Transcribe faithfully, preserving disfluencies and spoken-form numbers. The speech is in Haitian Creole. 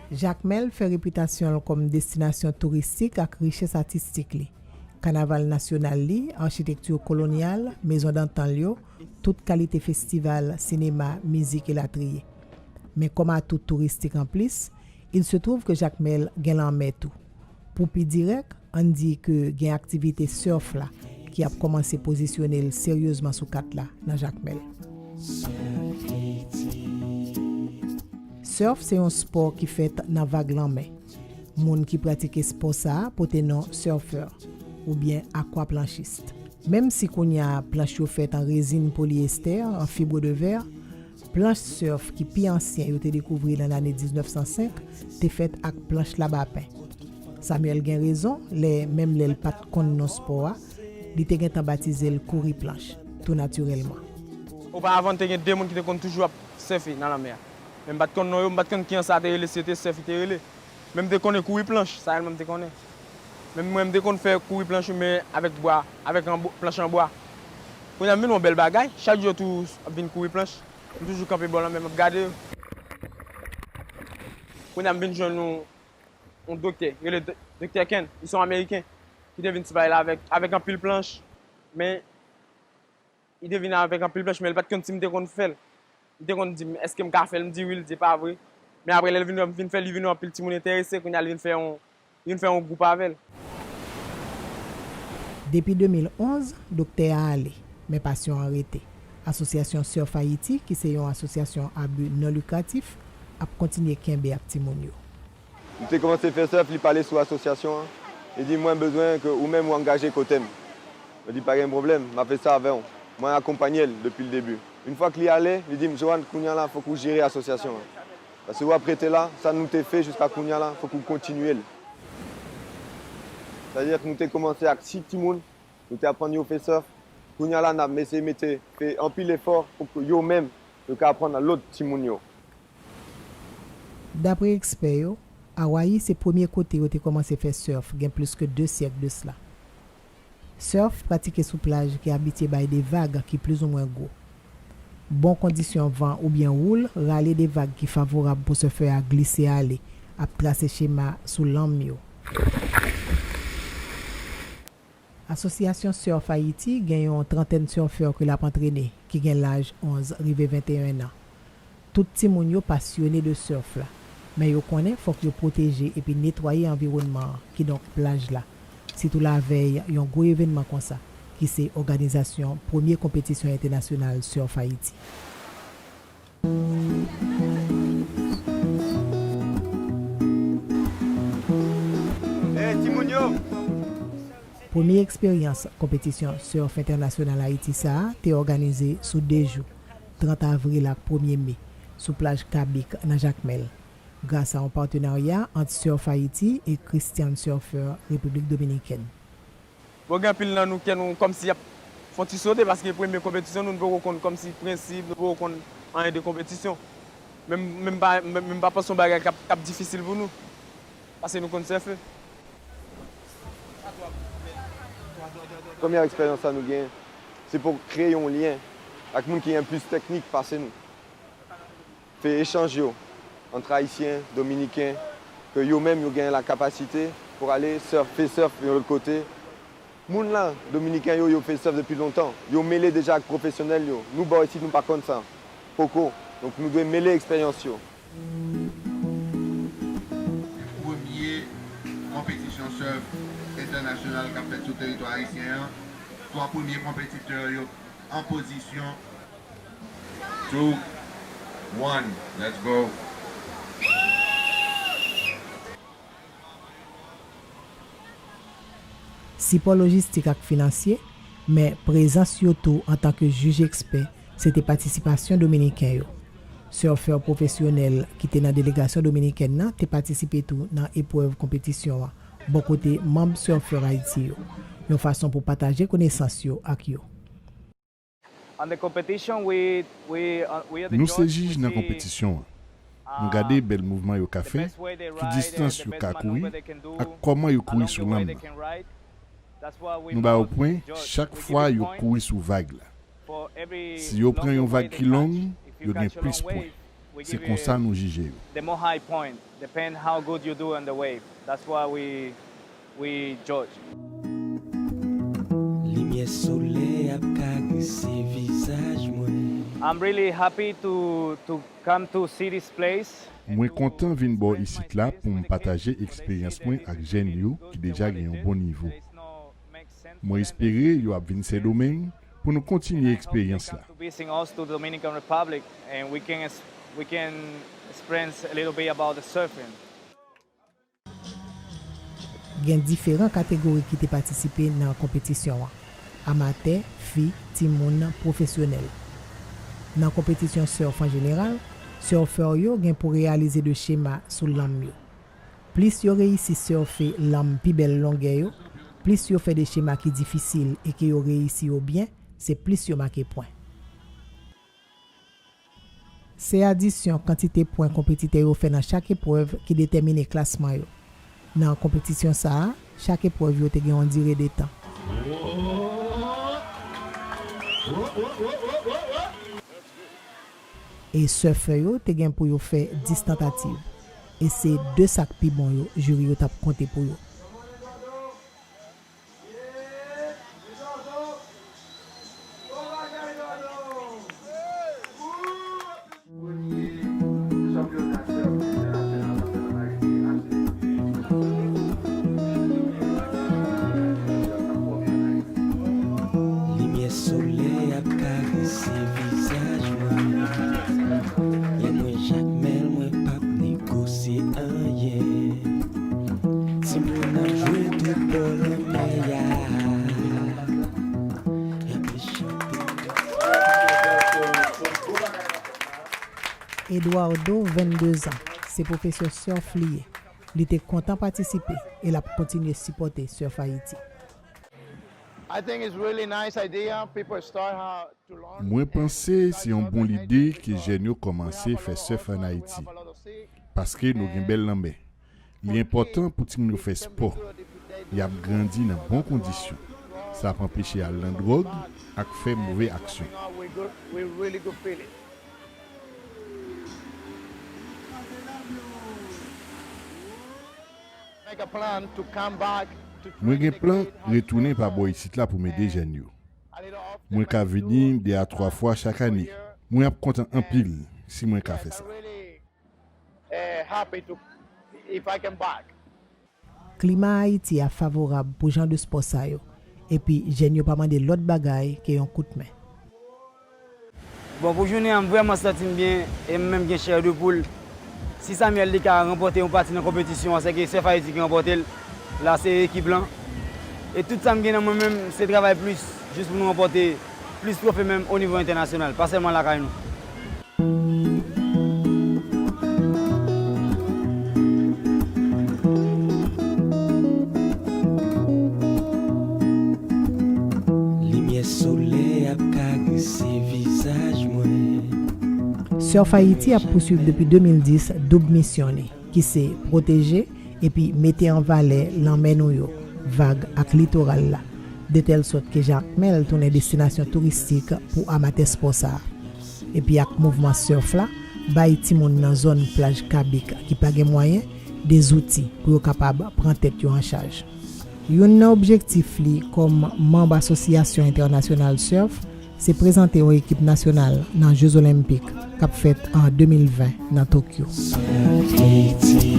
Jakmèl fè repitasyon l kòm destinasyon touristik ak richès atistik li. Kanaval nasyonal li, achitekti kolonyal, mezon dantan l yo, tout kalite festival, sinema, mizik elatriye. Men kòm atou touristik anplis, il se trouve que Jakmèl gen lanmè tou. Pou pi dirèk, ann di ke gen aktivite surf la ki ap kòmanse pozisyone l seryezman sou kat la nan Jakmèl. Surf se yon spò ki fèt nan vag lanmè. Moun ki pratike spò sa a pote non surfeur oubyen aquaplanchiste. Menm si kounye a planch yo fèt an rezin polyester, an fibre de verre, planch surf ki pi ansyen yo te dekouvri nan lane diznèf san senk te fèt ak planch labapen. Samuel gen rezon, lè, menm lè l pa t konn non spò a, li te gentan batize l kouri planch, tou natirèlman. Oparavan, te gen de moun ki te konn toujou ap surfe nan lanmè a. Men m pa t konn non yo, m pa t konn kijan sa te rele, si se te surf li te rele. Men m te konnen kouri planch, sa sèlman m te konnen. Men mwen, m te konn fè kouri planch, men avèk bwa, avèk an bwa, planch an bwa. Kounye a m vin wè yon bèl bagay, chak jou yo tou ap vin kouri planch. M toujou kanpe bò lanmè, m ap gade yo. Kounye a m vin jwenn yon, yon doktè, rele do-, Doktè Ken, li se yon Ameriken, ki te vin travay la avèk, avèk anpil planch, men li te vin avèk anpil planch, men li pa t konn si m te konn fè l. Li te konn di m, "Èske m ka fè l?" M di, "Wi." Li di, "Pa vre." Men apre, lè l vin, vin fè l, li vin wè anpil timoun enterese, kounye a l vin fè yon, li vin fè yon gwoup avè l. Depi de mil onz, doktè a ale, men pasyon an rete. Asosyasyon Surf Haïti, ki se yon asosyasyon a bi non likratif, ap kontinye kenbe ak timoun yo. Li te kòmanse fè surf, li pale sou asosyasyon an. Li di, "Mwen bezwen ke ou menm ou angaje kote m." Mwen di, "Pa gen pwoblèm, m ap fè sa avè w." Mwen akonpanye l depi le debi. Yon fwa ke li ale, li di m, "Johan, kounye a la, fòk ou jere asosyasyon an. Paske w ap rete la, sa nou te fè jiska kounye a la, fòk ou kontinye l." Sa vle di nou te kòmanse ak sis timoun, nou te aprann yo fè surf. Kounye a la, n ap eseye mete, fè anpil efò pou ke yo menm, yo ka aprann lòt timoun yo. Dapre ekspè yo, Awayi se premye kote yo te kòmanse fè surf gen plis ke de syèk de sila. Surf pratike sou plaj ki abitye bay de vag ki plizoumwen gwo. Bon kondisyon van oubyen woul rale de vag ki favorab pou surfè a glise ale, ap trase chema sou lanm yo. Asosyasyon Surf Haïti gen yon trantèn surfè ke l ap antrene, ki gen laj onz rive venteyen an. Tout timoun yo pasyone de surf la, men yo konnen fòk yo pwoteje epi netwaye anviwònman an, kidonk plaj la, sitou lavèy yon gwo evènman konsa, ki se òganizasyon premye konpetisyon entènasyonal Surf Haïti. Hey, timoun yo! Premye eksperyans konpetisyon surf entènasyonal Ayiti sa a te òganize sou de jou, trant avril ak premye me, sou plaj Kabik nan Jakmèl, gras a yon patenarya ant Surf Haïti e Christian Surfer Repiblik Dominikèn. Bon, gen anpil nan nou, kè nou kòmsi ap fè yon ti sote, paske premye konpetisyon nou, nou poko konn kòmsi prensip, nou poko konn anyen de konpetisyon. Men m, men m pa, men, men m pa panse yon bagay k ap, k ap difisil pou nou, paske nou konn sèfe. Premye eksperyans sa nou gen, se pou kreye yon lyen ak moun ki gen plis teknik pase nou. Fè echanj yo ant Ayisyen, Dominiken, ke yo menm yo gen la kapasite pou ale surf, fè surf yon lòt kote. Moun la, Dominiken yo, yo fè surf depi lontan. Yo mele deja ak pwofesyonèl yo. Nou bò isit, nou pa konn sa. Poko. Donk, nou dwe mele eksperyans yo. Premye konpetisyon surf entènasyonal k ap fèt sou teritwa ayisyen an. Twa premye konpetitè yo an pozisyon. Two, one, let's go. Sipò lojistik ak finansye, men prezans yo tou antanke jij ekspè, se te patisipasyon Dominiken yo. Sèfè pwofesyonèl ki te nan delegasyon dominikèn nan te patisipe tou nan eprèv konpetisyon an, bò kote manm Surfer Haïti yo, yon fason pou pataje konesans yo ak yo. On the competition, we, we, uh, we are the Nou se judge, we jij nan see, konpetisyon an. Nou gade bèl mouvman yo ka fè, ki distans yo ka kouri, ak kòman yo kouri sou lanm nan. Nou ba yo pwen chak fwa yo kouri sou vag la. Si yo pran yon vag ki long, yo gen plis pwen. Se konsa nou jije yo. The more high point, depend how good you do on the wave. That's why we we judge. Limyè solèy ap karese vizaj mwen. I'm really happy to to come to see this place. Mwen kontan vin bò isit la pou m pataje eksperyans mwen ak jèn yo ki deja gen yon bon nivo. Mwen espere yo ap vin Sendomeng pou nou kontinye eksperyans la. To visit us to Dominican Republic and we can we can experience a little bit about the surfing. Gen diferan kategori ki te patisipe nan konpetisyon an, amatè, fi, timoun, pwofesyonèl. Nan konpetisyon surf an jeneral, surfè yo gen pou reyalize de chema sou lanm yo. Plis yo reyisi surfe lanm pi bèl longè yo, plis yo fè de chema ki difisil e ke yo reyisi yo byen, se plis yo make pwen. Se adisyon kantite pwen konpetitè yo fè nan chak eprèv ki detèmine klasman yo. Nan konpetisyon sa a, chak eprèv yo te gen yon dire de tan. E sèfè yo te gen pou yo fè dis tantativ. E se de sa k pi bon yo jiri yo t ap konte pou yo. Limyè solèy ap karese vizaj mwen. Lè mwen jakmèl mwen p ap negosye anyen. Timoun ap jwe tout bò lanmè a. Y ap chante. Eduardo, vennde zan, se pwofesè surf li ye. Li te kontan patisipe e l ap kontinye sipòte Surf Haïti. I think it's really nice idea. People start how to learn. Mwen panse se yon bon lide ke jèn yo kòmanse fè surf ann Ayiti, paske nou gen bèl lanmè. Li enpòtan pou timoun yo fè spò. Y ap grandi nan bon kondisyon. Sa ap anpeche al nan dwòg ak fè move aksyon. We good, we really good feeling. Make a plan to come back to Mwen gen plan retounen pa bò isit la pou m ede jèn yo. Mwen ka vini de a twa fwa chak ane. Mwen ap kontan anpil si mwen ka fè sa. Really uh, happy to if I come back. Klima Ayiti a favorab pou jan de spò sa yo, epi jèn yo pa mande lòt bagay ke yon kout men. Bon, pou jounen an, m vrèman santi m byen e m menm gen chè de poul. Si Samuel li ka ranpòte yon pati nan konpetisyon an, sèke Surf Haïti ki ranpòte l, la se ekip lan. E tout sa m gen nan mwen menm, se travay plis, jis pou nou ranpòte plis twofe menm o nivo entènasyonal, pa sèlman lakay nou. Limyè solèy ap karese vizaj mwen. Surf Haïti ap pouswiv depi de mil dis doub misyon li, ki se pwoteje epi mete an valè lanmè nou yo, vag ak litoral la, de tèl sòt ke Jakmèl tounen destinasyon touristik pou amatè spò sa a. Epi ak mouvman surf la, bay timoun nan zòn plaj Kabik ki pa gen mwayen de zouti pou yo kapab pran tèt yo an chaj. Youn nan objektif li kòm manm Asosyasyon Entènasyonal Surf se prezante yon ekip nasyonal nan Jeux Olympiques k ap fèt an de mil ven nan Tokyo. Surf Haïti,